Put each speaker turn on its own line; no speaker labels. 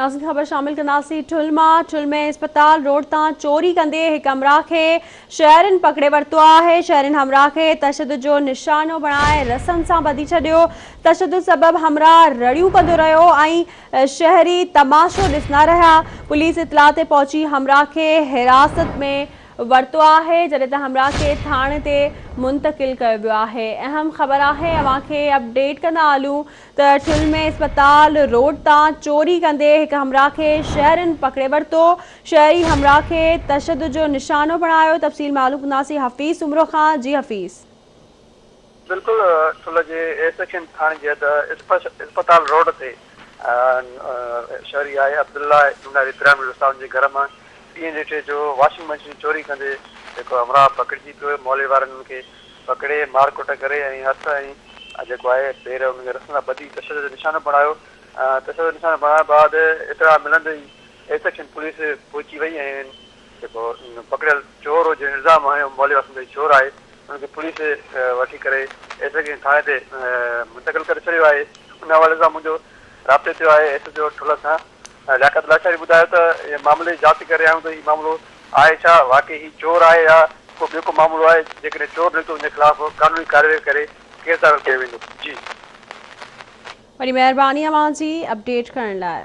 ناظرين خبر شامل ڪنداسين ٺل مان، ٺل ۾ اسپتال روڊ تان چوري ڪندي هڪ همراهه کي شهرين پڪڙي ورتو آهي، شهرين همراهه کي تشدد جو نشانو بڻائي رسن سان ٻڌي ڇڏيو، تشدد سبب همراهه رڙيون ڪندو رهيو ۽ شهري تماشو ڏسندا رهيا، پوليس اطلاع تي پهچي همراهه کي حراست ۾ ورتو آهي، جڏهن ته همراهه کي ٿاڻي تي منتقل ڪيو ويو آهي، اهم خبر آهي اوهان کي اپڊيٽ ڪندا هلون ته ٺل ۾ اسپتال روڊ تان چوري ڪندي هڪ همراهه کي شهرين پڪڙي ورتو، شهري همراهه کي تشدد جو نشانو بڻايو، تفصيل معلوم ڪنداسين حفيظ سومرو کان، جي حفيظ.
بلڪل ٺل جي اي سيڪشن ٿاڻي جي حد اسپتال روڊ تي شهري آهي عبدالله نوناري پرائمري رسالن جي گهر مان ڏينهن ڏٺي جو واشنگ مشين چوري ڪندي هڪ همراهه پڪڙجي پيو، محلي وارن ان کي پڪڙي مار ڪٽ ڪري ۽ هٿ ۽ جيڪو آهي پير ان کي رسن سان ٻڌي تشدد جو نشانو بڻايو. تشدد جو نشانو بڻائڻ بعد اطلاع ملندي ئي اي سيڪشن پوليس پهچي وئي ۽ جيڪو پڪڙيل چور هو جنهن الزام هنيو مولوي واسم تي چور آهي ان کي پوليس وٺي ڪري اي سيڪشن ٿاڻي تي منتقل ڪري ڇڏيو آهي. ان حوالي سان منهنجو رابطو ٿيو آهي ايس ايچ او ٺلهه سان لياقت لاشاري ٻڌايو ته معاملي جي جاچ ڪري رهيا آهيون ته هي معاملو آهي ڇا واقعي هي چور آهي يا ڪو ٻيو ڪو معاملو آهي جيڪڏهن چور نڪتو ان جي خلاف قانوني ڪارروائي ڪري ڪيس داخل ڪيو ويندو جي.
وڏي مهرباني اوهان جي اپڊيٽ ڪرڻ لاء.